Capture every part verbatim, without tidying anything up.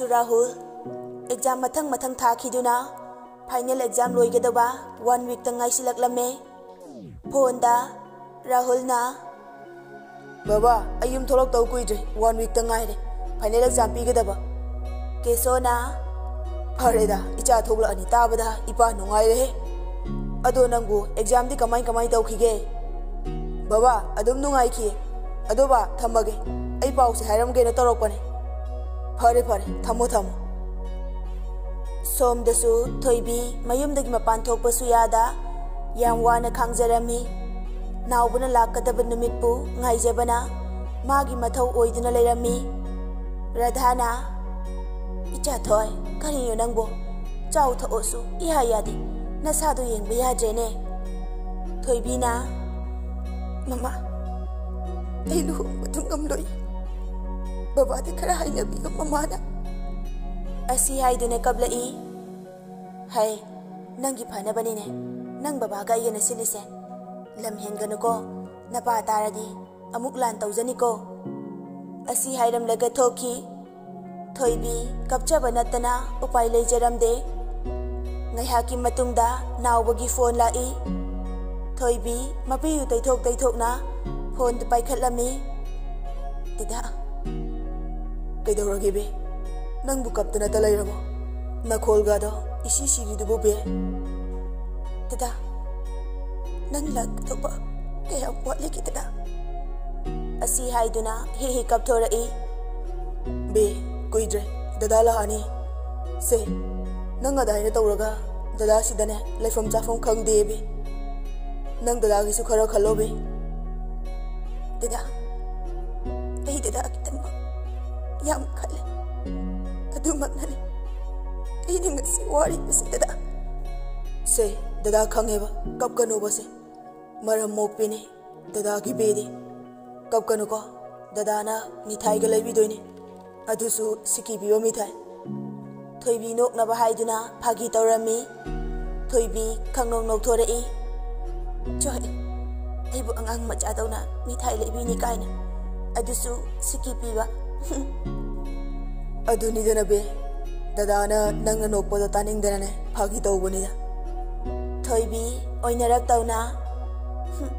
Rahul, exam ꯃꯊꯪ ꯃꯊꯪ ꯊꯥꯈꯤꯗꯨꯅ final exam ꯂꯣꯏꯒꯗꯕ one ꯋꯤꯛꯇ ꯉꯥꯏꯁꯤꯜꯂꯛꯂꯝꯃꯦ꯫ ꯐꯣꯟꯗ ꯔꯥꯍꯨꯜꯅ, "ꯕꯕꯥ, ꯑꯩ ꯌꯨꯝ ꯊꯣꯛꯂꯛꯇꯧ ꯀꯨꯏꯗ꯭ꯔꯦ, ꯋꯥꯟ ꯋꯤꯛꯇ ꯉꯥꯏꯔꯦ ꯐꯥꯏꯅꯦꯜ ꯑꯦꯛꯖꯥꯝ ꯄꯤꯒꯗꯕ꯫" ꯀꯦꯁꯣꯅ, "ꯐꯔꯦꯗ, ꯏꯆꯥ ꯊꯣꯛꯂꯛꯑꯅꯤ ꯇꯥꯕꯗ ꯏꯄꯥ ꯅꯨꯡꯉꯥꯏꯔꯦꯍꯦ꯫ ꯑꯗꯣ ꯅꯪꯕꯨ ꯑꯦꯛꯖꯥꯝꯗꯤ ꯀꯃꯥꯏ ꯀꯃꯥꯏ ꯇꯧꯈꯤꯒꯦ?" "ꯕꯕꯥ, ꯑꯗꯨꯝ ꯅꯨꯡꯉꯥꯏꯈꯤꯌꯦ꯫ ꯑꯗꯣ ꯕꯥ, ꯊꯝꯃꯒꯦ꯫ ꯑꯩ ꯄꯥꯎꯁꯦ ꯍꯥꯏꯔꯝꯒꯦꯅ ꯇꯧꯔꯛꯄꯅꯦ꯫" "ꯐꯔꯦ ꯐꯔꯦ, ꯊꯝꯃꯣ ꯊꯝꯃꯣ꯫" ꯁꯣꯝꯗꯁꯨ ꯊꯣꯏꯕꯤ ꯃꯌꯨꯝꯗꯒꯤ ꯃꯄꯥꯟ ꯊꯣꯛꯄꯁꯨ ꯌꯥꯗ ꯌꯥꯝ ꯋꯥꯅ ꯈꯥꯡꯖꯔꯝꯃꯤ꯫ ꯅꯥꯎꯕꯅ ꯂꯥꯛꯀꯗꯕ ꯅꯨꯃꯤꯠꯄꯨ ꯉꯥꯏꯖꯕꯅ ꯃꯥꯒꯤ ꯃꯊꯧ ꯑꯣꯏꯗꯨꯅ ꯂꯩꯔꯝꯃꯤ꯫ ꯔꯥꯙꯥꯅ, "ꯏꯆꯥ ꯊꯣꯏ, ꯀꯔꯤꯅꯣ ꯅꯪꯕꯨ? ꯆꯥꯎ ꯊꯛꯑꯣꯁꯨ ꯏꯌꯥ ꯌꯥꯗꯦ꯫ ꯅꯁꯥꯗꯣ ꯌꯦꯡꯕ ꯌꯥꯗ꯭ꯔꯦꯅꯦ꯫" ꯊꯣꯏꯕꯤꯅ, "ꯃꯃꯥ, ꯑꯩ ꯂꯨꯍꯣꯡꯕꯗꯨ ꯉꯝꯂꯣꯏ꯫ ꯕꯕꯥꯗ ꯈꯔ ꯍꯥꯏꯅꯕꯤꯌꯨ, ꯃꯃꯥꯅ꯫" ꯑꯁꯤ ꯍꯥꯏꯗꯨꯅ ꯀꯞꯂꯛꯏ꯫ "ꯍꯩ, ꯅꯪꯒꯤ ꯐꯅꯕꯅꯤꯅꯦ ꯅꯪ ꯕꯕꯥꯒ ꯑꯩꯒꯅ ꯁꯤꯜꯂꯤꯁꯦ꯫ ꯂꯝ ꯍꯦꯟꯒꯅꯨꯀꯣ, ꯅꯄꯥ ꯇꯥꯔꯗꯤ ꯑꯃꯨꯛ ꯂꯥꯟ ꯇꯧꯖꯅꯤꯀꯣ꯫" ꯑꯁꯤ ꯍꯥꯏꯔꯝꯂꯒ ꯊꯣꯛꯈꯤ꯫ ꯊꯣꯏꯕꯤ ꯀꯞꯆꯕ ꯅꯠꯇꯅ ꯎꯄꯥꯏ ꯂꯩꯖꯔꯝꯗꯦ꯫ ꯉꯥꯏꯍꯥꯛꯀꯤ ꯃꯇꯨꯡꯗ ꯅꯥꯎꯕꯒꯤ ꯐꯣꯟ ꯂꯥꯛꯏ꯫ ꯊꯣꯏꯕꯤ ꯃꯄꯤꯗꯨ ꯇꯩꯊꯣꯛ ꯇꯩꯊꯣꯛꯅ ꯐꯣꯟꯗꯨ ꯄꯥꯏꯈꯠꯂꯝꯃꯤ꯫ "ꯗꯗꯥ꯫" "ꯀꯩꯗꯧꯔꯒꯦ ꯕꯦ? ꯅꯪꯕꯨ ꯀꯞꯇꯅꯇ ꯂꯩꯔꯕꯣ? ꯅꯈꯣꯜꯒꯗꯣ ꯏꯁꯤ ꯁꯤꯔꯤꯗꯨꯕꯨ ꯕꯦ?" "ꯗꯗꯥ, ꯅꯪ ꯂꯥꯛꯀꯗꯧꯕ ꯀꯌꯥꯝ ꯋꯥꯠꯂꯤꯒꯦ ꯗꯗꯥ?" ꯑꯁꯤ ꯍꯥꯏꯗꯨꯅ ꯍꯦꯛ ꯍꯦꯛ ꯀꯞꯊꯣꯔꯛꯏ꯫ "ꯕꯦ, ꯀꯨꯏꯗ꯭ꯔꯦ ꯗꯗꯥ ꯂꯥꯛꯑꯅꯤ꯫ ꯁꯦ, ꯅꯪ ꯑꯗꯥꯏꯅ ꯇꯧꯔꯒ ꯗꯗꯥ ꯁꯤꯗꯅꯦ ꯂꯩꯐꯝ ꯆꯥꯐꯝ ꯈꯪꯗꯦ ꯕꯦ꯫ ꯅꯪ ꯗꯗꯥꯒꯤꯁꯨ ꯈꯔ ꯈꯜꯂꯣ ꯕꯦ꯫" "ꯗꯗꯥ, ꯑꯩ ꯗꯗꯥꯒꯤꯗꯃꯛ ꯌꯥꯝ ꯈꯜꯂꯦ꯫ ꯑꯗꯨꯃꯛꯅꯅꯦ ꯑꯩꯅ ꯉꯁꯤ ꯋꯥꯔꯤꯕꯁꯤ ꯗꯗꯥ꯫" "ꯁꯦ, ꯗꯗꯥ ꯈꯪꯉꯦꯕ, ꯀꯞꯀꯅꯣꯕꯁꯦ꯫ ꯃꯔꯝ ꯃꯣꯛꯄꯤꯅꯤ ꯗꯗꯥꯒꯤ ꯕꯦꯗꯤ꯫ ꯀꯞꯀꯅꯨꯀꯣ, ꯗꯗꯥꯅ ꯃꯤꯊꯥꯏꯒ ꯂꯩꯕꯤꯗꯣꯏꯅꯤ꯫ ꯑꯗꯨꯁꯨ ꯁꯤꯀꯤ ꯄꯤꯕ ꯃꯤꯊꯥꯏ꯫" ꯊꯣꯏꯕꯤ ꯅꯣꯛꯅꯕ ꯍꯥꯏꯗꯨꯅ ꯐꯥꯒꯤ ꯇꯧꯔꯝꯃꯤ꯫ ꯊꯣꯏꯕꯤ ꯈꯪꯅꯣꯛ ꯅꯣꯛꯊꯣꯔꯛꯏ꯫ "ꯆꯣꯏ, ꯑꯩꯕꯨ ꯑꯉꯥꯡ ꯃꯆꯥꯗꯧꯅ ꯃꯤꯊꯥꯏ ꯂꯩꯕꯤꯅꯤ ꯀꯥꯏꯅ, ꯑꯗꯨꯁꯨ ꯁꯤꯀꯤ ꯄꯤꯕ꯫" ꯑꯗꯨꯅꯤꯗꯅ ꯕꯦ, ꯗꯗꯥꯅ ꯅꯪꯅ ꯅꯣꯛꯄꯗꯣ ꯇꯥꯅꯤꯡꯗꯅꯅꯦ ꯐꯥꯒꯤ ꯇꯧꯕꯅꯤꯗ꯫ ꯊꯣꯏꯕꯤ, ꯑꯣꯏꯅꯔꯛꯇꯧꯅ꯫ "ꯍꯨꯝ,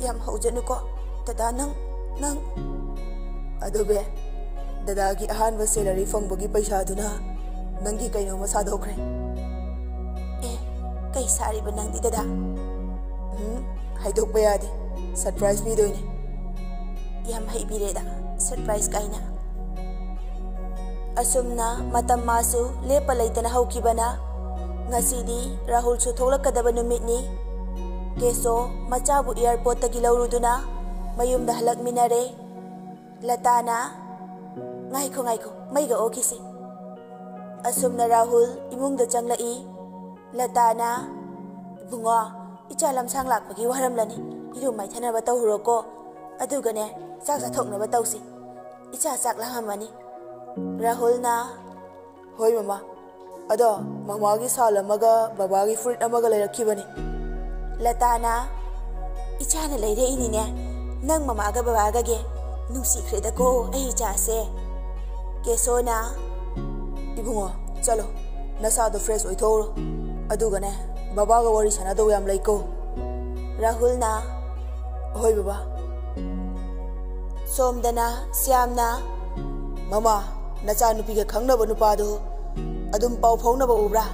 ꯌꯥꯝ ꯍꯧꯖꯅꯨꯀꯣ ꯗꯗꯥ, ꯅꯪ, ꯅꯪ꯫ ꯑꯗꯣ ꯕꯦ, ꯗꯗꯥꯒꯤ ꯑꯍꯥꯟꯕ salary ꯐꯪꯕꯒꯤ ꯄꯩꯁꯥꯗꯨꯅ ꯅꯪꯒꯤ ꯀꯩꯅꯣꯝꯃ ꯁꯥꯗꯣꯛꯈ꯭ꯔꯦ꯫ ꯑꯦ, ꯀꯩ ꯁꯥꯔꯤꯕ ꯅꯪꯗꯤ ꯗꯗꯥ?" "ꯎꯝ, ꯍꯥꯏꯗꯣꯛꯄ ꯌꯥꯗꯦ꯫ Surprise ꯄꯤꯗꯣꯏꯅꯦ꯫" "ꯌꯥꯝ ꯍꯩꯕꯤꯔꯦꯗ, surprise ꯀꯥꯏꯅ꯫" ꯑꯁꯨꯝꯅ ꯃꯇꯝ ꯃꯥꯁꯨ ꯂꯦꯞꯄ ꯂꯩꯇꯅ ꯍꯧꯈꯤꯕꯅ ꯉꯁꯤꯗꯤ ꯔꯥꯍꯨꯜꯁꯨ ꯊꯣꯛꯂꯛꯀꯗꯕ ꯅꯨꯃꯤꯠꯅꯤ꯫ ꯀꯦꯁꯣ ꯃꯆꯥꯕꯨ airportꯇꯒꯤ ꯂꯧꯔꯨꯗꯨꯅ ꯃꯌꯨꯝꯗ ꯍꯜꯂꯛꯃꯤꯟꯅꯔꯦ꯫ ꯂꯇꯥꯅ, "ꯉꯥꯏꯈꯣ, ꯉꯥꯏꯈꯣ, ꯃꯩꯒ ꯑꯣꯛꯈꯤꯁꯤ꯫" ꯑꯁꯨꯝꯅ ꯔꯥꯍꯨꯜ ꯏꯃꯨꯡꯗ ꯆꯪꯂꯛꯏ꯫ ꯂꯇꯥꯅ, "ꯏꯕꯨꯡꯉꯣ, ꯏꯆꯥ ꯂꯝꯁꯥꯡ ꯂꯥꯛꯄꯒꯤ ꯋꯥꯔꯝꯂꯅꯤ꯫ ꯏꯔꯨ ꯃꯥꯏꯊꯅꯕ ꯇꯧꯔꯨꯔꯣꯀꯣ꯫ ꯑꯗꯨꯒꯅꯦ, ꯆꯥꯛ ꯆꯥꯊꯣꯛꯅꯕ ꯇꯧꯁꯤ꯫ ꯏꯆꯥ ꯆꯥꯛ ꯂꯥꯝꯃꯝꯃꯅꯤ꯫" ꯔꯥꯍꯨꯜꯅ, "ꯍꯣꯏ ꯃꯃꯥ꯫ ꯑꯗꯣ ꯃꯃꯥꯒꯤ ꯁꯥꯜ ꯑꯃꯒ ꯕꯕꯥꯒꯤ ꯐꯨꯔꯤꯠ ꯑꯃꯒ ꯂꯩꯔꯛꯈꯤꯕꯅꯤ꯫" ꯂꯇꯥꯅ, "ꯏꯆꯥꯅ ꯂꯩꯔꯛꯏꯅꯤꯅꯦ꯫ ꯅꯪ ꯃꯃꯥꯒ ꯕꯕꯥꯒꯒꯤ ꯅꯨꯡꯁꯤꯈ꯭ꯔꯦꯗꯀꯣ ꯑꯩ ꯏꯆꯥꯁꯦ꯫" ꯀꯦꯁꯣꯅ, "ꯏꯕꯨꯡꯉꯣ, ꯆꯠꯂꯣ, ꯅꯁꯥꯗꯣ fresh ꯑꯣꯏꯊꯣꯛꯎꯔꯣ꯫ ꯑꯗꯨꯒꯅꯦ, ꯕꯕꯥꯒ ꯋꯥꯔꯤ ꯁꯥꯟꯅꯗꯧ ꯌꯥꯝ ꯂꯩꯀꯣ꯫" ꯔꯥꯍꯨꯜꯅ, "ꯍꯣꯏ ꯕꯕꯥ꯫" ꯁꯣꯝꯗꯅ ꯁ꯭ꯌꯥꯝꯅ, "ꯃꯃꯥ, ꯅꯆꯥꯅꯨꯄꯤꯒ ꯈꯪꯅꯕ ꯅꯨꯄꯥꯗꯨ ꯑꯗꯨꯝ ꯄꯥꯎ ꯐꯥꯎꯅꯕ ꯎꯕ꯭ꯔꯥ?"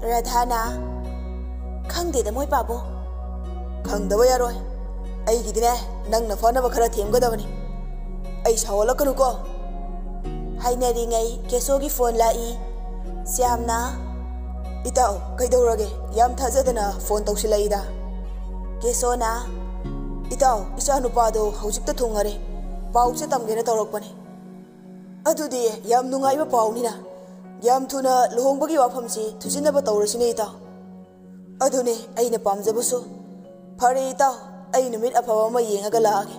ꯔꯥꯙꯥꯅ, "ꯈꯪꯗꯦꯗ ꯃꯣꯏ ꯄꯥꯕꯨꯡ꯫" "ꯈꯪꯗꯕ ꯌꯥꯔꯣꯏ꯫ ꯑꯩꯒꯤꯗꯤꯅꯦ, ꯅꯪꯅ ꯐꯅꯕ ꯈꯔ ꯊꯦꯝꯒꯗꯕꯅꯤ꯫ ꯑꯩ ꯁꯥꯎꯍꯜꯂꯛꯀꯅꯨꯀꯣ꯫" ꯍꯥꯏꯅꯔꯤꯉꯩ ꯀꯦꯁꯣꯒꯤ phone ꯂꯥꯛꯏ꯫ ꯁ꯭ꯌꯥꯝꯅ, "ꯏꯇꯥꯎ, ꯀꯩꯗꯧꯔꯒꯦ? ꯌꯥꯝ ꯊꯥꯖꯗꯅ phone ꯇꯧꯁꯤꯜꯂꯛꯏꯗ꯫" ꯀꯦꯁꯣꯅ, "ꯏꯇꯥꯎ, ꯏꯆꯥ ꯅꯨꯄꯥꯗꯣ ꯍꯧꯖꯤꯛꯇ ꯊꯨꯡꯉꯔꯦ꯫ ꯄꯥꯎꯁꯦ ꯇꯝꯒꯦꯅ ꯇꯧꯔꯛꯄꯅꯦ꯫" "ꯑꯗꯨꯗꯤ ꯌꯥꯝ ꯅꯨꯡꯉꯥꯏꯕ ꯄꯥꯎꯅꯤꯅ꯫ ꯌꯥꯝ ꯊꯨꯅ ꯂꯨꯍꯣꯡꯕꯒꯤ ꯋꯥꯐꯝꯁꯤ ꯊꯨꯖꯤꯟꯅꯕ ꯇꯧꯔꯁꯤꯅꯦ ꯏꯇꯥꯎ꯫" "ꯑꯗꯨꯅꯦ ꯑꯩꯅ ꯄꯥꯝꯖꯕꯁꯨ꯫ ꯐꯔꯦ ꯏꯇꯥꯎ, ꯑꯩ ꯅꯨꯃꯤꯠ ꯑꯐꯕ ꯑꯃ ꯌꯦꯡꯉꯒ ꯂꯥꯛꯑꯒꯦ꯫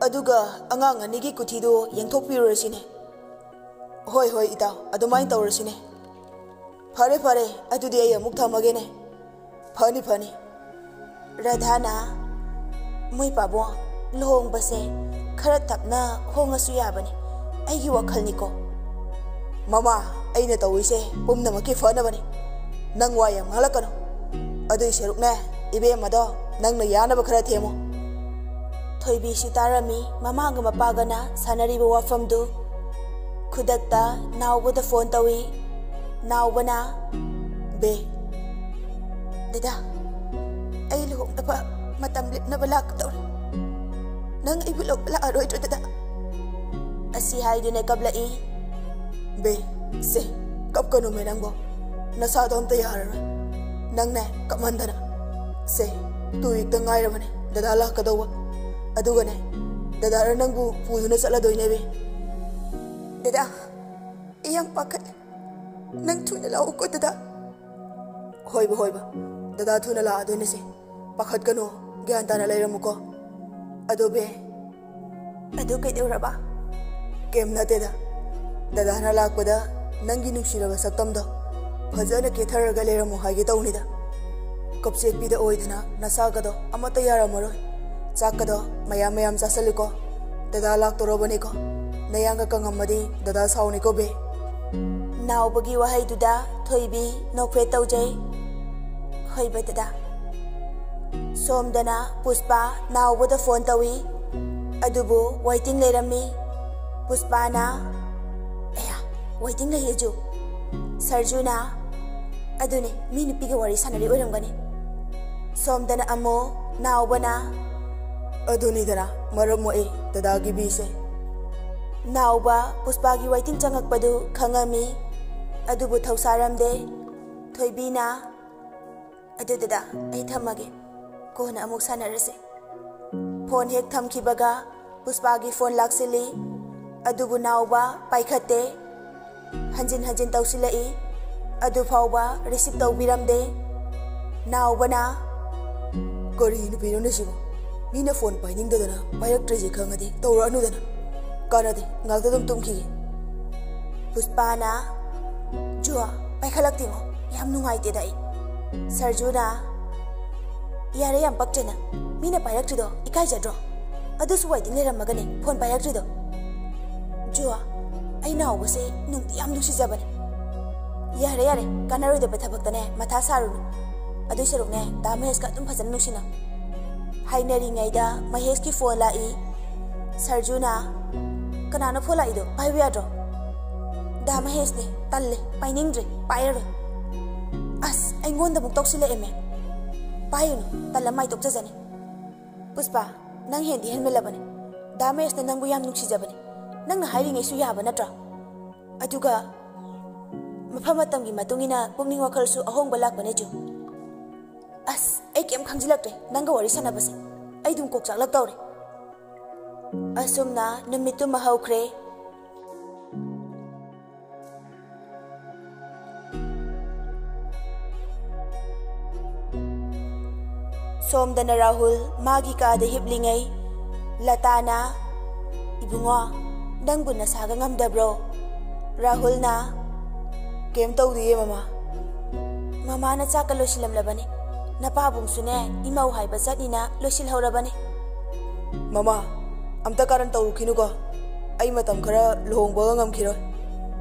ꯑꯗꯨꯒ ꯑꯉꯥꯡ ꯑꯅꯤꯒꯤ ꯀꯨꯊꯤꯗꯨ ꯌꯦꯡꯊꯣꯛꯄꯤꯔꯨꯔꯁꯤꯅꯦ꯫" "ꯍꯣꯏ, ꯍꯣꯏ ꯏꯇꯥꯎ, ꯑꯗꯨꯃꯥꯏꯅ ꯇꯧꯔꯁꯤꯅꯦ꯫" "ꯐꯔꯦ, ꯐꯔꯦ, ꯑꯗꯨꯗꯤ ꯑꯩ ꯑꯃꯨꯛ ꯊꯝꯃꯒꯦꯅꯦ꯫" "ꯐꯅꯤ, ꯐꯅꯤ꯫" ꯔꯥꯙꯥꯅ, "ꯃꯣꯏ ꯄꯥꯕꯨꯡ, ꯂꯨꯍꯣꯡꯕꯁꯦ ꯈꯔ ꯇꯞꯅ ꯍꯣꯡꯉꯁꯨ ꯌꯥꯕꯅꯤ꯫ ꯑꯩꯒꯤ ꯋꯥꯈꯜꯅꯤꯀꯣ꯫ ꯃꯃꯥ, ꯑꯩꯅ ꯇꯧꯔꯤꯁꯦ ꯄꯨꯝꯅꯃꯛꯀꯤ ꯐꯅꯕꯅꯤ꯫ ꯅꯪ ꯋꯥ ꯌꯥꯝ ꯉꯥꯡꯂꯛꯀꯅꯨ꯫ ꯑꯗꯨꯏ ꯁꯔꯨꯛꯅꯦ, ꯏꯕꯦꯝꯃꯗꯣ ꯅꯪꯅ ꯌꯥꯅꯕ ꯈꯔ ꯊꯦꯝꯃꯨ꯫ ꯊꯣꯏꯕꯤꯁꯨ ꯇꯥꯔꯝꯃꯤ ꯃꯃꯥꯒ ꯃꯄꯥꯒꯅ ꯁꯥꯟꯅꯔꯤꯕ ꯋꯥꯐꯝꯗꯨ꯫ ꯈꯨꯗꯛꯇ ꯅꯥꯎꯕꯗ ꯐꯣꯟ ꯇꯧꯏ꯫ ꯅꯥꯎꯕꯅ, "ꯕꯦ, ꯗꯗꯥ, ꯑꯩ ꯂꯨꯍꯣꯡꯅꯕ ꯃꯇꯝ ꯂꯦꯞꯅꯕ ꯂꯥꯛꯀꯗꯧꯔꯦ꯫ ꯅꯪ ꯑꯩꯕꯨ ꯂꯧꯕ ꯂꯥꯛꯑꯔꯣꯏꯗ꯭ꯔꯣ, ꯗꯗꯥ?" ꯑꯁꯤ ꯍꯥꯏꯗꯨꯅ ꯀꯞꯂꯛꯏ꯫ "ꯕꯦ, ꯁꯦ, ꯀꯞꯀꯅꯨꯃꯦ ꯅꯪꯕꯣ꯫ ꯅꯁꯥꯗꯣ ꯑꯝꯇ ꯌꯥꯔꯔꯣꯏ꯫ ꯅꯪꯅꯦ ꯀꯞꯃꯟꯗꯅ꯫ ꯁꯦ, ꯇꯨ ꯋꯤꯛꯇ ꯉꯥꯏꯔꯕꯅꯦ ꯗꯗꯥ ꯂꯥꯛꯀꯗꯧꯕ꯫ ꯑꯗꯨꯒꯅꯦ, ꯗꯗꯥꯅ ꯅꯪꯕꯨ ꯄꯨꯗꯨꯅ ꯆꯠꯂꯗꯣꯏꯅꯦ, ꯕꯦ꯫ ꯗꯗꯥ, ꯑꯩ ꯌꯥꯝ ꯄꯥꯈꯠꯂꯦ꯫ ꯅꯪ ꯊꯨꯅ ꯂꯥꯛꯎꯀꯣ, ꯗꯗꯥ꯫" "ꯍꯣꯏꯕ, ꯍꯣꯏꯕ꯫ ꯗꯗꯥ ꯊꯨꯅ ꯂꯥꯛꯑꯗꯣꯏꯅꯦꯁꯦ꯫ ꯄꯥꯈꯠꯀꯅꯨ, ꯒ꯭ꯌꯥꯟ ꯇꯥꯅ ꯂꯩꯔꯝꯃꯨꯀꯣ꯫ ꯑꯗꯣ ꯕꯦ꯫" "ꯑꯗꯨ ꯀꯩꯗꯧꯔꯕ?" "ꯀꯩꯝ ꯅꯠꯇꯦꯗ꯫ ꯗꯗꯥꯅ ꯂꯥꯛꯄꯗ ꯅꯪꯒꯤ ꯅꯨꯡꯁꯤꯔꯕ ꯁꯛꯇꯝꯗꯣ ꯐꯖꯅ ꯀꯦꯊꯔꯒ ꯂꯩꯔꯝꯃꯨ ꯍꯥꯏꯒꯦ ꯇꯧꯅꯤꯗ꯫ ꯀꯞꯆꯦꯠꯄꯤꯗ ꯑꯣꯏꯗꯅ ꯅꯁꯥꯒꯗꯣ ꯑꯃꯠꯇ ꯌꯥꯔꯝꯃꯔꯣꯏ꯫ ꯆꯥꯛꯀꯗꯣ ꯃꯌꯥꯝ ꯃꯌꯥꯝ ꯆꯥꯁꯤꯜꯂꯨꯀꯣ꯫ ꯗꯗꯥ ꯂꯥꯛꯇꯣꯔꯕꯅꯤꯀꯣ꯫ ꯅꯌꯥꯡꯒ ꯀꯪꯉꯝꯃꯗꯤ ꯗꯗꯥ ꯁꯥꯎꯅꯤꯀꯣ, ꯕꯦ꯫" ꯅꯥꯎꯕꯒꯤ ꯋꯥꯍꯩꯗꯨꯗ ꯊꯣꯏꯕꯤ ꯅꯣꯛꯐꯦꯠ ꯇꯧꯖꯩ꯫ "ꯍꯣꯏꯕ, ꯗꯗꯥ꯫" ꯁꯣꯝꯗꯅ ꯄꯨꯁꯄꯥ ꯅꯥꯎꯕꯗ ꯐꯣꯟ ꯇꯧꯏ꯫ ꯑꯗꯨꯕꯨ ꯋꯦꯇꯤꯡ ꯂꯩꯔꯝꯃꯤ꯫ ꯄꯨꯁꯄꯥꯅ, "ꯑꯌꯥ, ꯋꯦꯇꯤꯡ ꯂꯩꯌꯦ, ꯖꯨ꯫" ꯁꯔꯖꯨꯅ, "ꯑꯗꯨꯅꯦ, ꯃꯤ ꯅꯨꯄꯤꯒ ꯋꯥꯔꯤ ꯁꯥꯟꯅꯔꯤ ꯑꯣꯏꯔꯝꯒꯅꯤ꯫" ꯁꯣꯝꯗꯅ ꯑꯃꯨꯛ ꯅꯥꯎꯕꯅ, "ꯑꯗꯨꯅꯤꯗꯅ ꯃꯔꯝ ꯃꯣꯛꯏ ꯗꯗꯥꯒꯤ ꯕꯤꯁꯦ꯫" ꯅꯥꯎꯕ ꯄꯨꯁꯄꯥꯒꯤ ꯋꯦꯇꯤꯡ ꯆꯪꯉꯛꯄꯗꯨ ꯈꯪꯉꯝꯃꯤ꯫ ꯑꯗꯨꯕꯨ ꯊꯧꯁꯥꯔꯝꯗꯦ꯫ ꯊꯣꯏꯕꯤꯅ, "ꯑꯗꯨ ꯗꯗꯥ, ꯑꯩ ꯊꯝꯃꯒꯦ꯫ ꯀꯣꯟꯅ ꯑꯃꯨꯛ ꯁꯥꯟꯅꯔꯁꯦ꯫" ꯐꯣꯟ ꯍꯦꯛ ꯊꯝꯈꯤꯕꯒ ꯄꯨꯁꯄꯥꯒꯤ ꯐꯣꯟ ꯂꯥꯛꯁꯤꯜꯂꯤ꯫ ꯑꯗꯨꯕꯨ ꯅꯥꯎꯕ ꯄꯥꯏꯈꯠꯇꯦ꯫ ꯍꯟꯖꯤꯟ ꯍꯟꯖꯤꯟ ꯇꯧꯁꯤꯜꯂꯛꯏ꯫ ꯑꯗꯨꯐꯥꯎꯕ ꯔꯤꯁꯤꯞ ꯇꯧꯕꯤꯔꯝꯗꯦ꯫ ꯅꯥꯎꯕꯅ, "ꯀꯔꯤ ꯅꯨꯄꯤꯅꯣꯅꯦ ꯁꯤꯕꯣ? ꯃꯤꯅ ꯐꯣꯟ ꯄꯥꯏꯅꯤꯡꯗꯗꯅ ꯄꯥꯏꯔꯛꯇ꯭ꯔꯤꯁꯦ ꯈꯪꯉꯗꯤ ꯇꯧꯔꯛꯑꯅꯨꯗꯅ꯫ ꯀꯥꯟꯅꯗꯦ, ꯉꯥꯛꯇ ꯑꯗꯨꯝ ꯇꯨꯝꯈꯤꯒꯦ꯫" ꯄꯨꯁꯄꯥꯅ, "ꯖꯨ, ꯄꯥꯏꯈꯠꯂꯛꯇꯦꯉꯣ꯫ ꯌꯥꯝ ꯅꯨꯡꯉꯥꯏꯇꯦꯗ ꯑꯩ꯫" ꯁꯔꯖꯨꯅ, "ꯌꯥꯔꯦ, ꯌꯥꯝ ꯄꯛꯇ꯭ꯔꯦ ꯅꯪ꯫ ꯃꯤꯅ ꯄꯥꯏꯔꯛꯇ꯭ꯔꯤꯗꯣ ꯏꯀꯥꯏꯖꯗ꯭ꯔꯣ? ꯑꯗꯨꯁꯨ ꯋꯦꯇꯤꯡ ꯂꯩꯔꯝꯃꯒꯅꯦ ꯐꯣꯟ ꯄꯥꯏꯔꯛꯇ꯭ꯔꯤꯗꯣ꯫" ꯆꯨ, ꯑꯩ ꯅꯥꯎꯕꯁꯦ ꯅꯨꯡꯗꯤ ꯌꯥꯝ ꯅꯨꯡꯁꯤꯖꯕꯅꯦ꯫ ꯌꯥꯔꯦ, ꯌꯥꯔꯦ, ꯀꯥꯟꯅꯔꯣꯏꯗꯕ ꯊꯕꯛꯇꯅꯦ ꯃꯊꯥ ꯁꯥꯔꯨꯅꯨ꯫ ꯑꯗꯨꯏ ꯁꯔꯨꯛꯅꯦ, ꯗꯥ ꯃꯍꯦꯁꯀ ꯑꯗꯨꯝ ꯐꯖꯅ ꯅꯨꯡꯁꯤꯅꯧ꯫ ꯍꯥꯏꯅꯔꯤꯉꯩꯗ ꯃꯍꯦꯁꯀꯤ ꯐꯣꯟ ꯂꯥꯛꯏ꯫ ꯁꯔꯖꯨꯅ, "ꯀꯅꯥꯅꯣ ꯐꯣꯟ ꯂꯥꯛꯏꯗꯣ? ꯄꯥꯏꯕ ꯌꯥꯗ꯭ꯔꯣ?" "ꯗꯥ ꯃꯍꯦꯁꯅꯦ, ꯇꯜꯂꯦ, ꯄꯥꯏꯅꯤꯡꯗ꯭ꯔꯦ, ꯄꯥꯏꯔꯔꯣꯏ꯫" "ꯑꯁ, ꯑꯩꯉꯣꯟꯗ ꯑꯃꯨꯛ ꯇꯧꯁꯤꯜꯂꯛꯑꯦꯃꯦ꯫" "ꯄꯥꯏꯔꯨꯅꯨ, ꯇꯜꯂ ꯃꯥꯏ ꯇꯣꯛꯆꯖꯅꯤ꯫" "ꯄꯨꯁꯄꯥ, ꯅꯪ ꯍꯦꯟꯗꯤ ꯍꯦꯟꯃꯜꯂꯕꯅꯦ꯫ ꯗꯥ ꯃꯍꯦꯁꯅ ꯅꯪꯕꯨ ꯌꯥꯝ ꯅꯨꯡꯁꯤꯖꯕꯅꯦ꯫ ꯅꯪꯅ ꯍꯥꯏꯔꯤꯉꯩꯁꯨ ꯌꯥꯕ ꯅꯠꯇ꯭ꯔꯣ? ꯑꯗꯨꯒ ꯃꯐꯝ ꯃꯇꯝꯒꯤ ꯃꯇꯨꯡ ꯏꯟꯅ ꯄꯨꯛꯅꯤꯡ ꯋꯥꯈꯜꯁꯨ ꯑꯍꯣꯡꯕ ꯂꯥꯛꯄꯅꯦ, ꯆꯨ꯫" "ꯑꯁ, ꯑꯩ ꯀꯩꯝ ꯈꯪꯖꯤꯜꯂꯛꯇ꯭ꯔꯦ ꯅꯪꯒ ꯋꯥꯔꯤ ꯁꯥꯟꯅꯕꯁꯦ꯫ ꯑꯩ ꯑꯗꯨꯝ ꯀꯣꯛ ꯆꯥꯛꯂꯛꯇꯧꯔꯦ꯫" ꯑꯁꯨꯝꯅ ꯅꯨꯃꯤꯠꯇꯨꯃ ꯍꯧꯈ꯭ꯔꯦ꯫ ꯁꯣꯝꯗꯅ ꯔꯥꯍꯨꯜ ꯃꯥꯒꯤ ꯀꯥꯗ ꯍꯤꯞꯂꯤꯉꯩ, ꯂꯇꯥꯅ, "ꯏꯕꯨꯡꯉꯣ, ꯅꯪꯕꯨ ꯅꯁꯥꯒ ꯉꯝꯗꯕ꯭ꯔꯣ?" ꯔꯥꯍꯨꯜꯅ, "ꯀꯩꯝ ꯇꯧꯗꯤꯌꯦ, ꯃꯃꯥ꯫" "ꯃꯃꯥꯅ ꯆꯥꯛꯀ ꯂꯣꯏꯁꯤꯜꯂꯝꯂꯕꯅꯤ꯫ ꯅꯄꯥꯕꯨꯡꯁꯨꯅꯦ, ꯏꯃꯧ ꯍꯥꯏꯕ ꯆꯠꯅꯤꯅ ꯂꯣꯏꯁꯤꯜꯍꯧꯔꯕꯅꯤ꯫" "ꯃꯃꯥ, ꯑꯝꯇ ꯀꯥꯔꯟ ꯇꯧꯔꯨꯈꯤꯅꯨꯀꯣ꯫ ꯑꯩ ꯃꯇꯝ ꯈꯔ ꯂꯨꯍꯣꯡꯕꯒ ꯉꯝꯈꯤꯔꯣꯏ꯫"